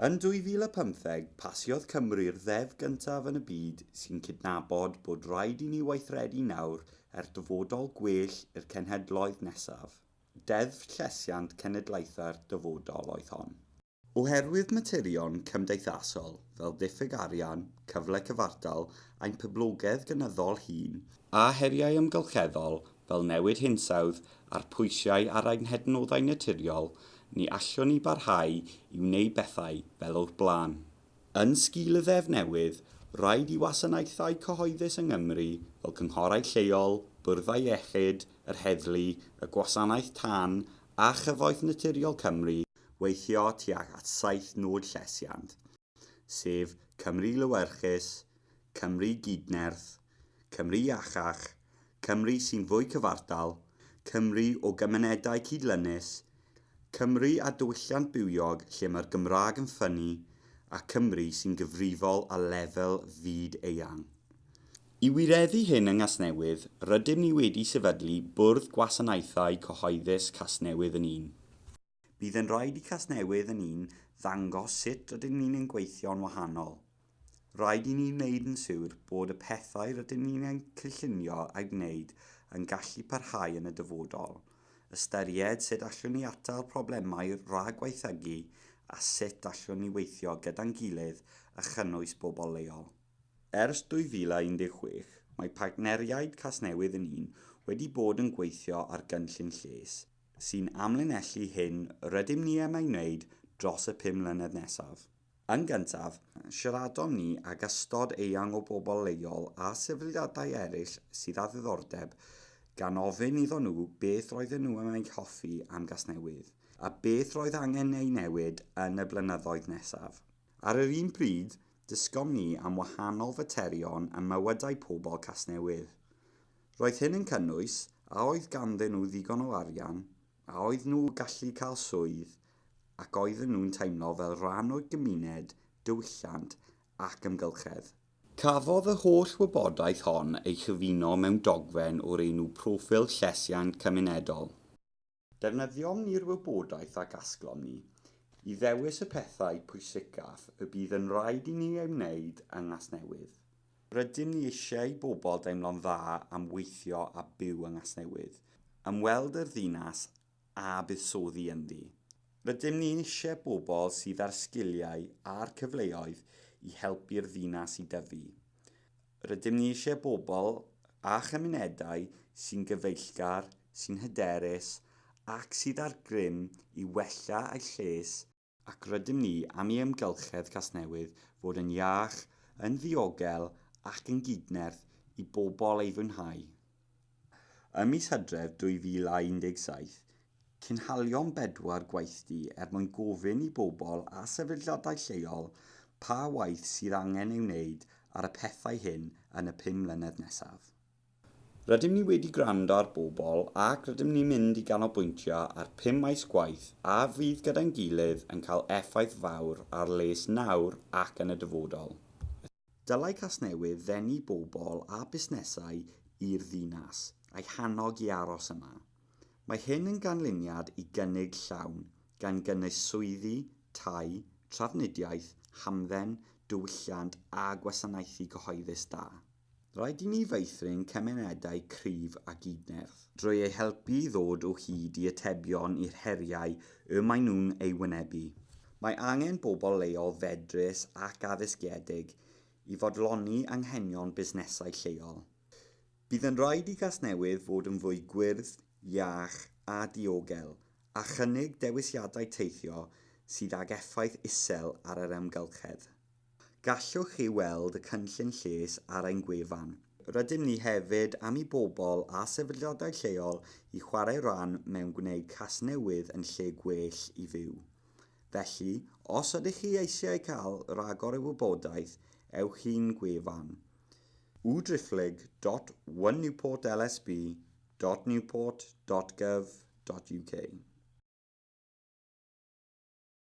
Yn 2015, pasiodd Cymru'r ddeddf gyntaf yn y byd sy'n cydnabod bod rhaid i ni weithredu nawr er dyfodol gwell i'r cenhedloedd nesaf. Deddf Llesiant Cenedlaethau'r Dyfodol oedd hon. Oherwydd materion cymdeithasol fel diffyg arian, cyfle cyfartal, ein poblogedd gynyddol hŷn, a heriau amgylcheddol fel newid hinsawdd a'r pwysau ar ein hadnoddau naturiol, ni allwn ni barhau i wneud bethau fel o'r blaen. Yn sgil y ddeddf newydd, rhaid i wasanaethau cyhoeddus yng Nghymru, fel cynghorau lleol, byrddau iechyd, yr heddlu, y gwasanaeth tân a Chyfoeth Naturiol Cymru, weithio tuag at saith nod llesiant, sef Cymru lewyrchus, Cymru gydnerth, Cymru iachach, Cymru sy'n fwy cyfartal, Cymru o gymunedau cydlynus, Cymru â diwylliant bywiog lle mae'r Gymraeg yn ffynnu, a Cymru sy'n gyfrifol ar lefel fyd eang. I wireddu hyn yng Nghasnewydd, rydym ni wedi sefydlu Bwrdd Gwasanaethau Cyhoeddus Casnewydd yn Un. Bydd yn rhaid i Casnewydd yn Un ddangos sut rydyn ni'n yn gweithio'n wahanol. Rhaid i ni wneud yn siwr bod y pethau rydyn ni'n eu cynllunio a'u gwneud yn gallu parhau yn y dyfodol, ystyried sut allwn ni atal problemau rhag gwaethygu a sut allwn ni weithio gyda'n gilydd a chynnwys bobl leol. Ers 2016, mae partneriaid Casnewydd yn Un wedi bod yn gweithio ar gynllun lles, sy'n amlinellu hyn rydym ni am ei wneud dros y 5 mlynedd nesaf. Yn gyntaf, siaradom ni ag ystod eang o bobl leol a sefydliadau eraill sydd â ddiddordeb, gan ofyn iddyn nhw beth roedden nhw yn ei hoffi am Gasnewydd, a beth roedd angen ei newid yn y blynyddoedd nesaf. Ar yr un pryd, dysgom ni am wahanol faterion ym mywydau pobl Casnewydd. Roedd hyn yn cynnwys a oedd ganddyn nhw ddigon o arian, a oedd nhw gallu cael swydd, ac oedden nhw'n teimlo fel rhan o'r gymuned, diwylliant ac amgylchedd. Cafodd y holl wybodaeth hon ei chyfuno mewn dogfen o'r enw Proffil Llesiant Cymunedol. Defnyddiom ni'r wybodaeth a gasglom ni i ddewis y pethau pwysicaf y bydd yn rhaid i ni ei wneud yng Nghasnewydd. Rydym ni eisiau i bobl deimlo'n dda am weithio a byw yng Nghasnewydd, ymweld â'r ddinas a buddsoddi ynddi. Rydym ni eisiau bobl sydd â'r sgiliau a'r cyfleoedd i helpu'r ddinas i dyfu. Rydym ni eisiau bobl a chymunedau sy'n gyfeillgar, sy'n hyderus ac sydd â'r grym i wella eu lles, ac rydym ni am i amgylchedd Casnewydd fod yn iach, yn ddiogel ac yn gydnerth i bobl ei fwynhau. Ym mis Hydref 2017, cynhaliom bedwar gweithdy er mwyn gofyn i bobl a sefydliadau lleol pa waith sydd angen ei wneud ar y pethau hyn yn y 5 mlynedd nesaf. Rydym ni wedi gwrando ar bobl ac rydym ni'n mynd i ganolbwyntio ar pum maes gwaith a fydd gyda'n gilydd yn cael effaith fawr ar les nawr ac yn y dyfodol. Dylai Casnewydd ddenu bobl a busnesau i'r ddinas, a'i hannog i aros yma. Mae hyn yn ganlyniad i gynnig llawn, gan gynnwys swyddi, tai, trafnidiaeth, hamdden, diwylliant a gwasanaethu cyhoeddus da. Rhaid i ni feithrin cymunedau cryf a gydnerth drwy eu helpu i ddod o hyd i atebion i'r heriau y maen nhw'n eu wynebu. Mae angen bobl leol fedrus ac addysgiedig i fodloni anghenion busnesau lleol. Bydd yn rhaid i Gasnewydd fod yn fwy gwyrdd, iach a diogel, a chynnig dewisiadau teithio sydd ag effaith isel ar yr amgylchedd. Gallwch chi weld y cynllun lles ar ein gwefan. Rydym ni hefyd am i bobl a sefydliadau lleol i chwarae rhan mewn gwneud Casnewydd yn lle gwell i fyw. Felly, os ydych chi eisiau cael rhagor o wybodaeth, ewch i'n gwefan www.onenewportlsb.newport.gov.uk.